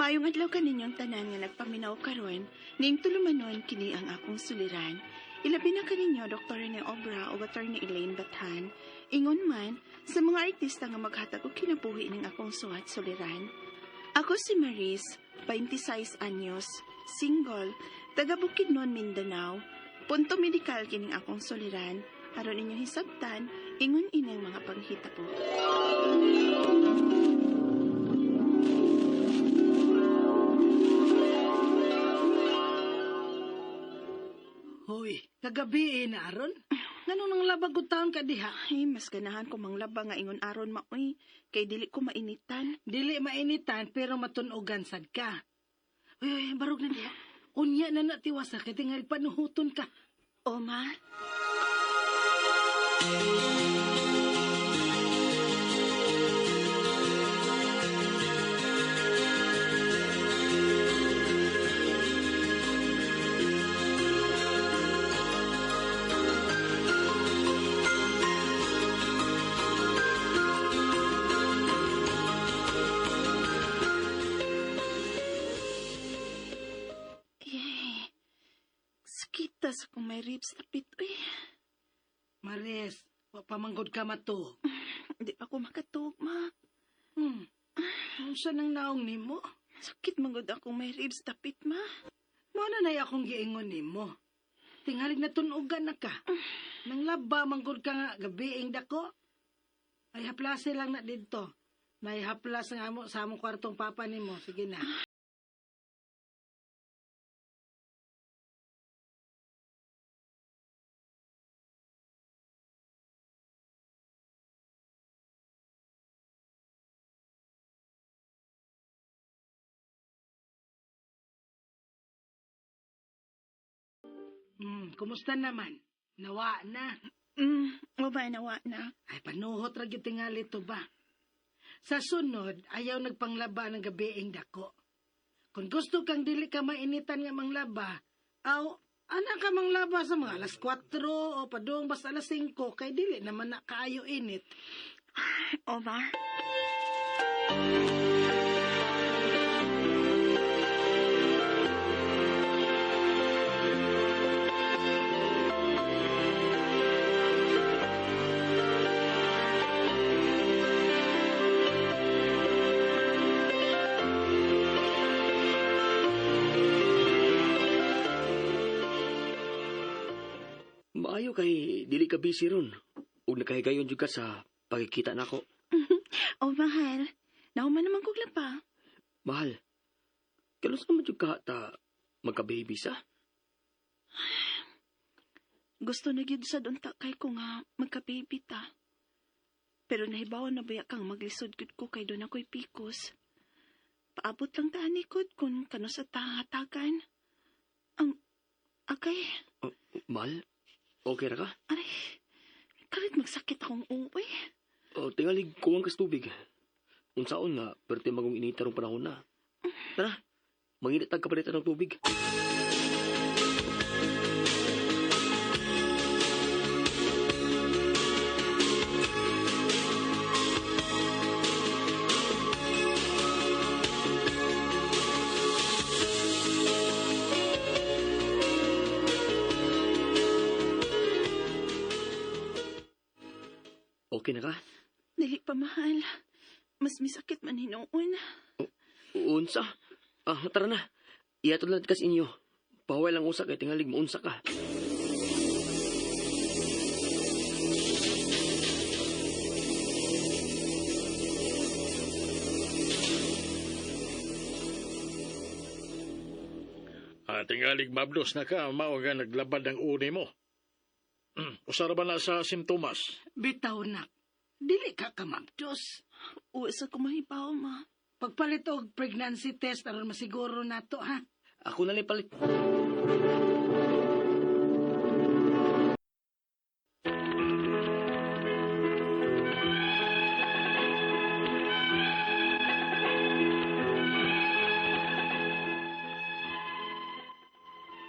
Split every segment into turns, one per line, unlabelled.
Maayong adlaw kaninyong tanan nga nagpaminaw karon, ning tulumanon kini ang akong suliran. Ilabi na kaninyo Dr. Rene Obra o Attorney Elaine Bathan. Ingon man sa mga artista nga maghatag og kinabuhi ning akong suwat suliran. Ako si Maris, 26 anyos, single, taga Bukidnon, Mindanao. Punto medikal kining akong suliran. Aron inyong hisabtan, ingon ining mga panghitabo.
Hoy, kagabi eh na aron. Ngano nang labag ko taon ka diha?
Ay, mas ganahan ko manglaba nga ingon aron maoy, kay dili ko mainitan.
Dili mainitan pero matunogan sad ka. Uy, uy, barog na diha. Unya na na tiwasa kay tingal panuhuton ka.
O, ma? Yay. Sakita sa kong may ribs tapit, uy.
Maris, wa pa manggod ka matuog.
Hindi pa ko makatuog, ma.
Unsa nang naong nimo?
Sakit manggod akong may ribs tapit, ma.
Mao na nay akong giingon nimo. Tingalig na tunogan na ka. Nang laba manggod ka nga gabiing dako. Ay haplase lang na didto. May haplas nga amo sa among kwartong papa nimo. Sige na. Kumusta naman? Nawa na.
O ba, nawa na.
Ay, panuhot ra gyud tingali to ba? Sa sunod, ayaw nagpanglaba ng gabiing dako. Kung gusto kang dili ka mainitan nga manglaba, aw, ana ka manglaba sa mga alas 4 o padung basta alas 5 kay dili naman na kaayo init.
O, ma?
Maayo kay dili ka busy ron. Ug nakahigayon jud ka sa pagkikita nako.
O, mahal. Nahuman naman kog laba.
Mahal. Kanus naman jud ka ta magka-baby sa?
Gusto na gyud sa unta kay ko nga magka-baby ta. Pero nahibaw na baya kang maglisod gyud ko kay doon ako'y pikos. Paabot lang ta anikod kung kano sa tahatagan. Ang akay,
Oh, mahal, okay ra ka?
aray, kalit magsakit akong uwi.
O, tingali kuwang kas tubig. Unsaon nga, perti magong inita rong panahon na. Tara, manginit tag kapalitan ng tubig. Okay na ka?
Dili pa mahal. Mas misakit man hinuon.
Unsa? Ah, tara na. Iatod lang kas inyo. Paway lang usa kay tingalig maunsa ka.
Tingalig mablos na ka, mao nga naglabad ang uni mo. Usara ba na sa simptomas?
Bitaw na. Dili ka kamabdos.
Uwi sa kumahibaw, ma.
Pagpalit og pregnancy test aron masiguro nato ha.
Ako na lang palit.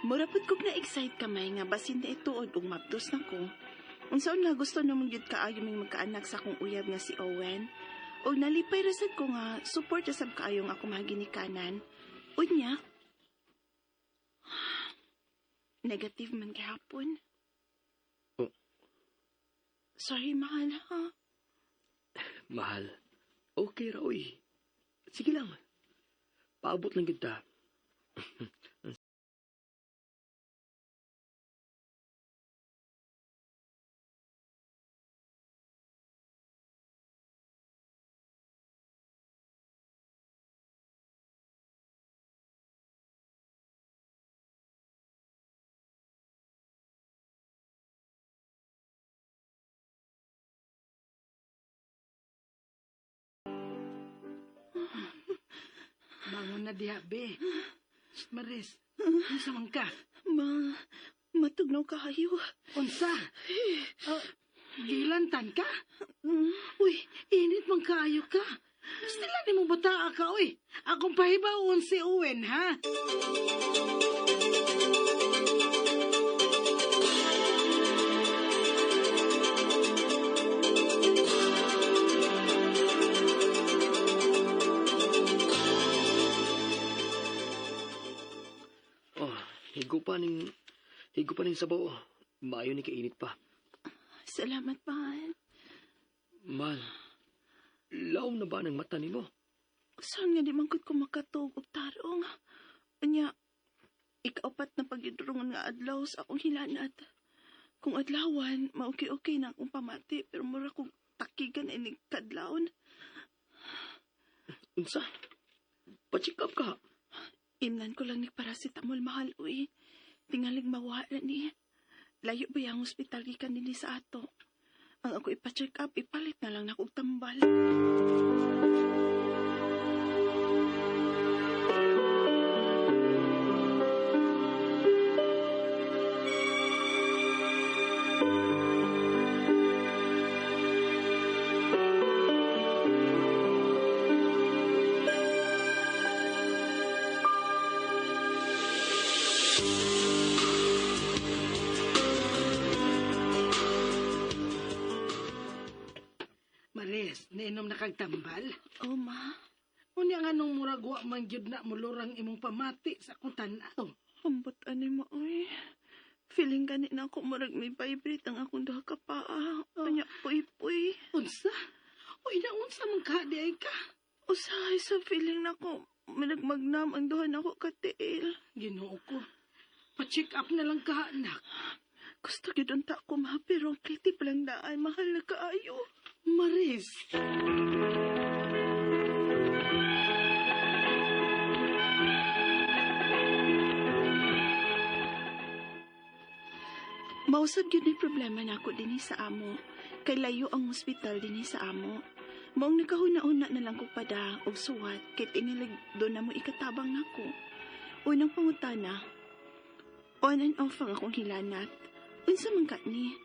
Mura pud kog na-excite kamay nga basin na ituod og mabdos na ko. Unsaon nga gusto na mong gyud kaayo ming magkaanak sa akong uyab nga si Owen. Og nalipay ra sad ko nga support ra sab kaayong ako mga ginikanan. Unya, negative man gihapon.
Oh.
Sorry, mahal, ha?
Mahal. Okay ra, oy. Sige lang. Paabot lang kita.
Bangon na diha, be. Shh, Maris, unsa man ka?
Ma, matugnaw kayo.
Unsa? Oh, gilantan ka?
Mm.
Uy, init man kaayo ka. Stila ni mo bataa ka, uy. Akong pahibaon si Owen, ha?
Oh, higo pa ning sabaw. Maayo ni kainit pa.
Salamat, mahal.
Mahal, lawom na ba ng mata nimo?
Saan nga di man ko makatug og tarong? Unya, ikaupat na pagidurungan nga adlaw sa akong hilanat. Kung adlawan, maokay-okay na akong pamati, pero mura kong takigan inig kadlawon.
Unsa? Pa-check up ka.
Imnan ko lang ni paracetamol, mahal, uy. Tingalig mawala ni. Layo ba yung ospital gikan dinhi sa ato? Ang ako ipa-check up, ipalit na lang na akong tambal.
Maris, nainom na kag tambal?
Oh, ma.
Unya nga nung murag wa man gyud na mulurang imong pamati sa akong tan-aw.
Ambot ani mo, uy. Feeling gani na ako murag may vibrate ang akong duha ka paa. Unya, puy-puy.
Unsa? Uy, naunsa man ka di ay ka?
Usahay sa feeling na ko, managmagnam ang duha nako katiil.
Ginoo ko. Pa-check up na lang ka, anak.
Gusto gyud unta ko ma, pero ang pliti pa lang daan, mahal na kaayo.
Maris.
Mausab gyud ni problema nako dinhi sa amo. Kay layo ang ospital dinhi sa amo. Maong nakahuna-una na lang ko pada og suwat kay tingalig do na mo ikatabang nako. Unang pangutana, on and off ang akong hilanat. Unsa man ka ni?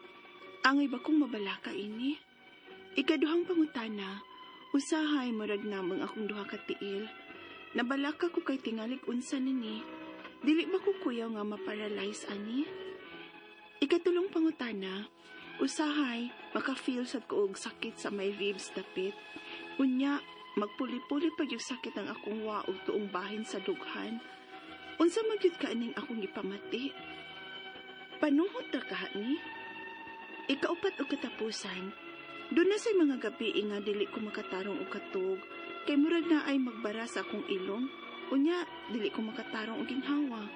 Angay ba kong mabalaka ini? Ikaduhang pangutana, usahay murag namang akong duha ka tiil. Nabalaka ko kay tingalig unsa ni ni. Dili ba ko kuyaw nga maparalyze ani? Ikatulong pangutana, usahay maka-feel sad ko og sakit sa my ribs dapit. Unya, magpuli-puli pag yung sakit ang akong waog tuong bahin sa dughan. Unsa man gyud ka aning akong gipamati? Panuhot ra ka ni? Ikaupat og katapusan, doon na sa mga gabi nga dili ko makatarong og katog, kay murag na ay magbara sa akong ilong, unya dili ko makatarong og ginhawa.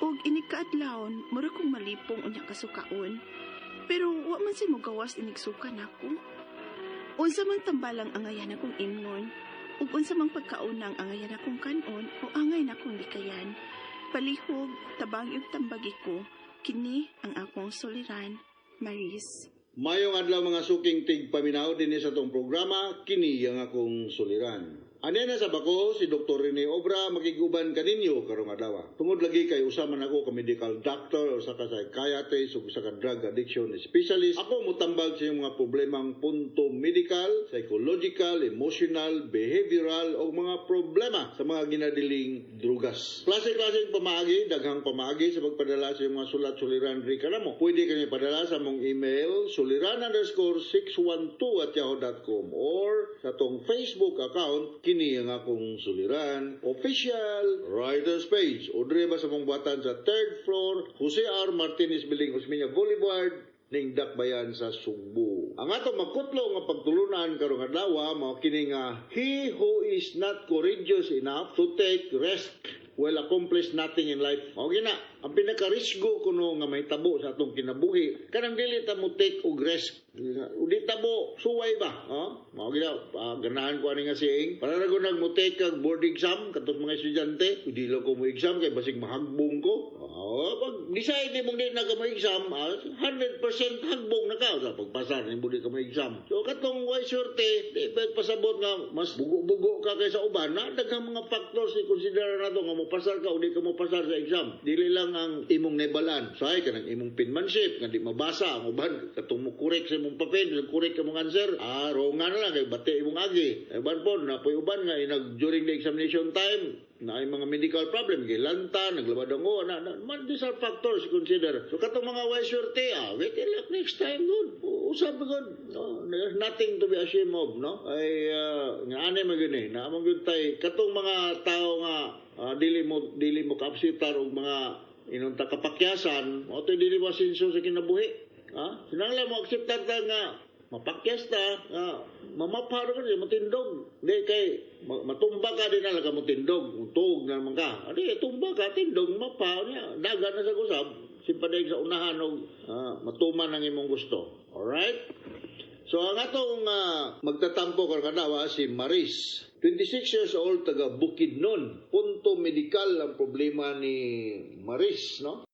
Og inig kaadlawon, mura kong malipong unya kasukaon. Pero wa man say mogawas inig suka nako. Unsa man tambalang angayan akong imnon, ug unsa mang pagkaunang angayan akong kanon o angay nakong likayan. Palihog, tabang ug tambagi ko, kini ang akong suliran, Maris.
Mayong adlaw mga suking tigpaminaw dinhi sa atong programa, kini ang akong suliran. Anya na sa bako si Dr. Rene Obra makiguban kaninyo karong adlaw. Tungod lagi kay usa man ako ka medical doctor, usa ka psychiatrist ug usa ka drug addiction specialist. Ako motambag sa inyong mga problemang punto medical, psychological, emotional, behavioral o mga problema sa mga ginadiling drugas. Klase-klaseng pamaagi, daghang pamaagi sa pagpadala sa inyong mga sulat suliran diri kanamo. Pwede kami padala sa among email suliran_612@yahoo.com or sa atong Facebook account, kini ang Akong Suliran Official Writers Page, o diri ba sa mong buhatan sa third floor, Jose R. Martinez Building, Osmeña Boulevard, ning Dakbayan sa Sugbo. Ang atong magkutlo nga pagtulunan karong adlaw mao kini nga "He who is not courageous enough to take risk will accomplish nothing in life." Mao gina, ang pinakarisgo kuno nga mahitabo sa atong kinabuhi kanang dili ta mo take og risk. Udi ta mo suway ba? Oh? Mao gina, ganahan ko ani nga saying. Para ra nag mo take kag board exam katong mga estudyante, di lang ko mo exam kay basig mahagbong ko. Oh, pag decide nimo di na ka mo exam, 100% hagbong na ka sa pagpasar nimo di ka mo exam. So katong way swerte, di ba pasabot nga mas bugo-bugo ka kaysa uban na daghang mga factors i-consider nato nga mo pasar ka o di ka mo pasar sa exam. Dili lang ang imong nebalan. Say kanang imong penmanship nga di mabasa ang uban katong mo correct sa imong papel, correct ka mong answer, rongan na lang kay bati imong agi. Uban po na poy uban nga inag during the examination time na ay mga medical problem, gilanta, naglabad ang na, na, man, these are factors to consider. So katong mga way swerte, better luck next time good. Usab good. No, there's nothing to be ashamed of, no? Ay, nga ani man gyud eh, na among gyud tay katong mga tao nga dili mo kaapsitar og mga inunta kapakyasan, mao to'y dili mo asenso sa kinabuhi. Ha? Sinangla mo akseptar ta nga mapakyas ta, nga mamaparo ka matindog. Di kay matumba ka din na lang ka mo tindog, tuog na naman ka. Adi, tumba ka, tindog, mapa, niya, daga na sa kusab, simpaday sa unahan og matuman ang imong gusto. Alright? So ang atong magtatampo karon kadlaw si Maris. 26 years old, taga Bukidnon. Punto medikal ang problema ni Maris, no?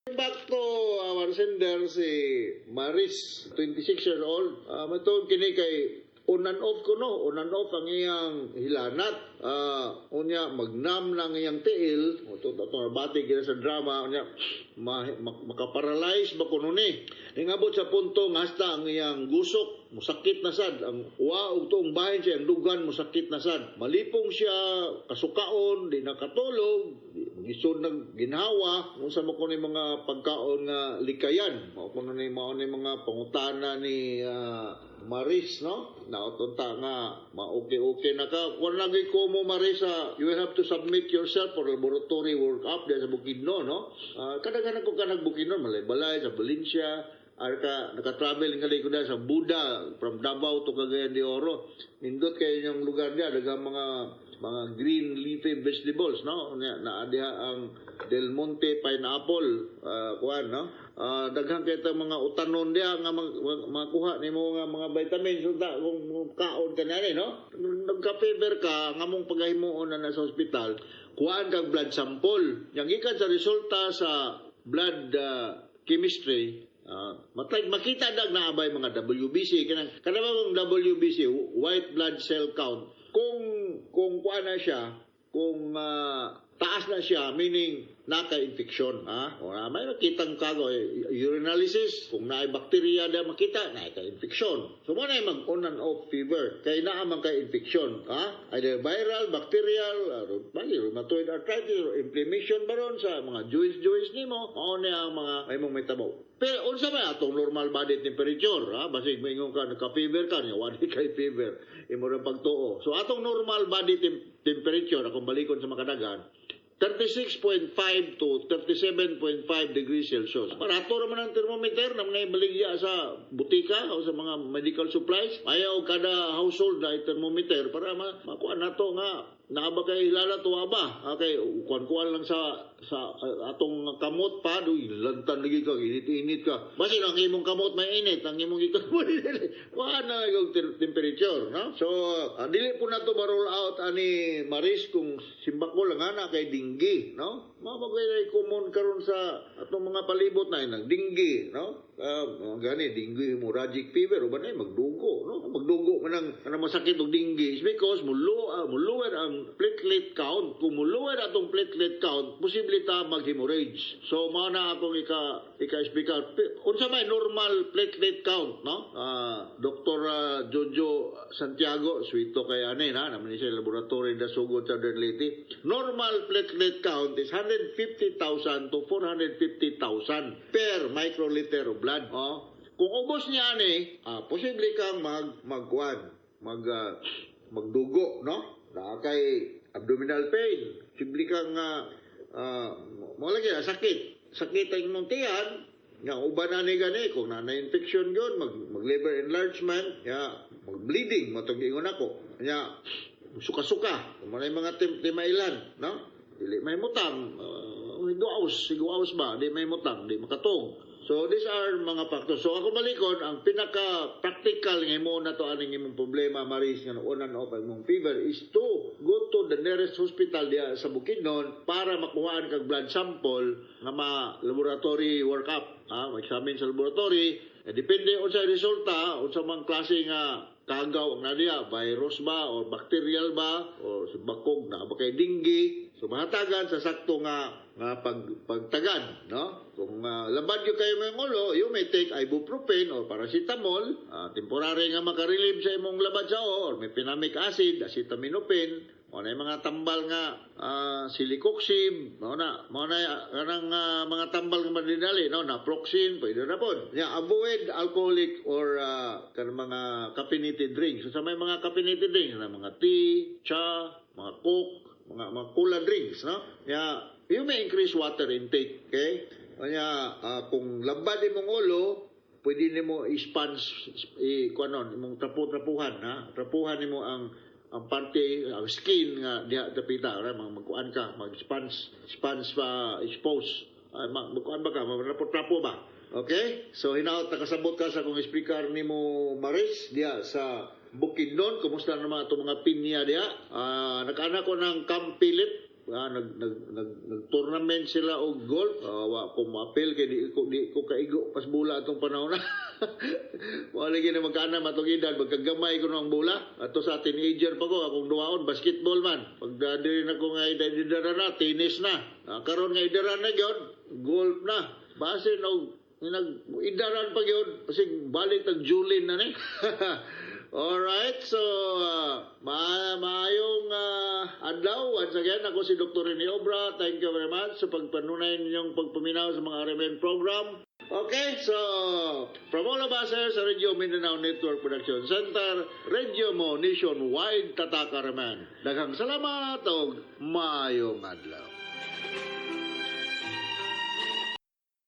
Back to our sender si Maris, 26 years old. Matuod kini kay on and off ko no, on and off ang iyang hilanat. Unya magnam lang iyang tiil, to to bati gina sa drama unya makaparalyze ba kuno ni. Ingabot sa punto nga hasta ang iyang gusok musakit na sad, ang wa og tuong bahin siya ang dugan musakit na sad. Malipong siya, kasukaon, di nakatulog, gisod nag ginhawa unsa mo kuno mga pagkaon nga likayan. Mao kuno ni mao ni mga pangutana ni Maris, no? Nautunta nga ma-okay-okay na ka. Kung lagi ko mo, Maris, you will have to submit yourself for laboratory work up diyan sa Bukidnon, no? Kadaghanan ko ka nag Bukidnon, Malaybalay, sa Valencia, ar ka naka-travel nga ko sa Buda from Davao to Cagayan de Oro. Nindot kayo yung lugar niya, daghang mga green leafy vegetables, no? Nya naa diha ang Del Monte pineapple, kuan, no? Daghan kay ta mga utanon diha nga makuha nimo nga mga vitamins unta kung kaon ka na no? Nagka-fever ka, ngamong pagahimuon na sa ospital, kuhaan kag blood sample. Yang gikan sa resulta sa blood chemistry, matay makita dag naabay mga WBC kanang kanang bang WBC, white blood cell count, kung kuan na siya, kung taas na siya, meaning naka-infection, ha? O na may makitang kago eh, urinalysis, kung naay bakterya da makita naka-infection. So mo na mag on and off fever kay naa man kay infection, ha? Either viral, bacterial, rheumatoid arthritis or inflammation ba ron sa mga joints joints nimo, mao na ang mga imong mitabo. Pero unsa may atong normal body temperature, ha? Basig maingon ka nagka-fever ka niya, wala kay fever. Imo ra pagtuo. So atong normal body temperature akong balikon sa makadagan, 36.5 to 37.5 degrees Celsius. Barato raman ang thermometer na mga ibaligya sa butika o sa mga medical supplies. Ayaw kada household na thermometer para makuha na to nga naa ba kay hilala to ba? Okay, kuan-kuan lang sa atong kamot pa duy lantan lagi ka, init-init ka. Basin ang imong kamot may init, ang imong gikan kuan na yung temperature, no? So, dili po na to ma-roll out ani Maris kung simbako lang ana kay dinggi, no? Mao ba kay common karon sa atong mga palibot na nang dinggi, no? Gani dengue hemorrhagic fever uban ay magdugo, no? Magdugo man ang kanang masakit og dengue is because mo lower ang platelet count. Kung mo lower atong platelet count, posible ta mag-hemorrhage. So mao na akong ika explicar unsa may normal platelet count, no? Dr. Jojo Santiago, swito kay ani na naman siya laboratory da sugod sa Leyte. Normal platelet count is 150,000 to 450,000 per microliter of blood. Oh. Kung ubos niya ani, posible kang magkuan, magdugo, no? Na kay abdominal pain, posible kang mo lagi sakit. Sakit ang imong tiyan, nga uban na ni gani kung na infection yun, mag liver enlargement, ya, mag bleeding mo tong giingon ako. Nya suka-suka, kung may mga timailan, no? Dili may mutang, higuaos, higuaos ba? Di may mutang, di makatong. So these are mga factors. So ako malikon, ang pinaka practical nga imo na to aning imong problema, Maris, nga on and off ang imong fever is to go to the nearest hospital diya sa Bukidnon para makuhaan kag blood sample nga ma laboratory workup. Ha, ma-examine sa laboratory. Eh, depende unsa resulta, unsa man klase nga kagaw ang nadiya, virus ba or bacterial ba or sa bakog na ba kay dengue. So mahatagan sa sakto nga pagtagad, no? Kung labad gyud kayo imong ulo, you may take ibuprofen or paracetamol, temporary nga makarelieve sa imong labad sa or may mefenamic acid, acetaminophen, mao na yung mga tambal nga celecoxib, mao na kanang mga tambal nga madidali, no, naproxen, pwede na pod. Ya, avoid alcoholic or kanang mga caffeinated drinks. So, sa may mga caffeinated drinks, na mga tea, cha, mga Coke, mga cola drinks, no? Ya, you may increase water intake, okay? Kanya kung labad imong ulo, pwede nimo i-sponge i kuanon imong trapo-trapuhan, ha? Trapuhan nimo ang parte, ang skin nga diha dapita ra magkuan ka, mag sponge sponge pa expose, magkuan ba ka, matrapo-trapo ba? Okay, so hinaot nakasabot ka sa akong speaker nimo, Maris, diha sa Bukidnon. Kumusta naman atong mga pinya diha? Nakaana ko ng Camp Philip. Nag nag tournament sila og golf. Wa ko moapil kay di ko kaigo pas bola atong panahon na. Wala lagi na magkaana matong edad, magkagamay ko ng bola. Ato sa teenager pa ko, akong duwaon basketball man. Pag diri na ko nga edad na, tennis na. Karon nga idaran na gyud, golf na. Basin og nag idaran pa gyud, kasi balik tag Julin na ni. Alright, so maayong adlaw. Once again, ako si Dr. Rene Obra. Thank you very much sa pagpanunay ninyong pagpaminaw sa mga RMN program. Okay, so from all of us here sa Radio Mindanao Network Production Center, Radio Mo Nationwide, Tatak RMN. Daghang salamat og maayong adlaw.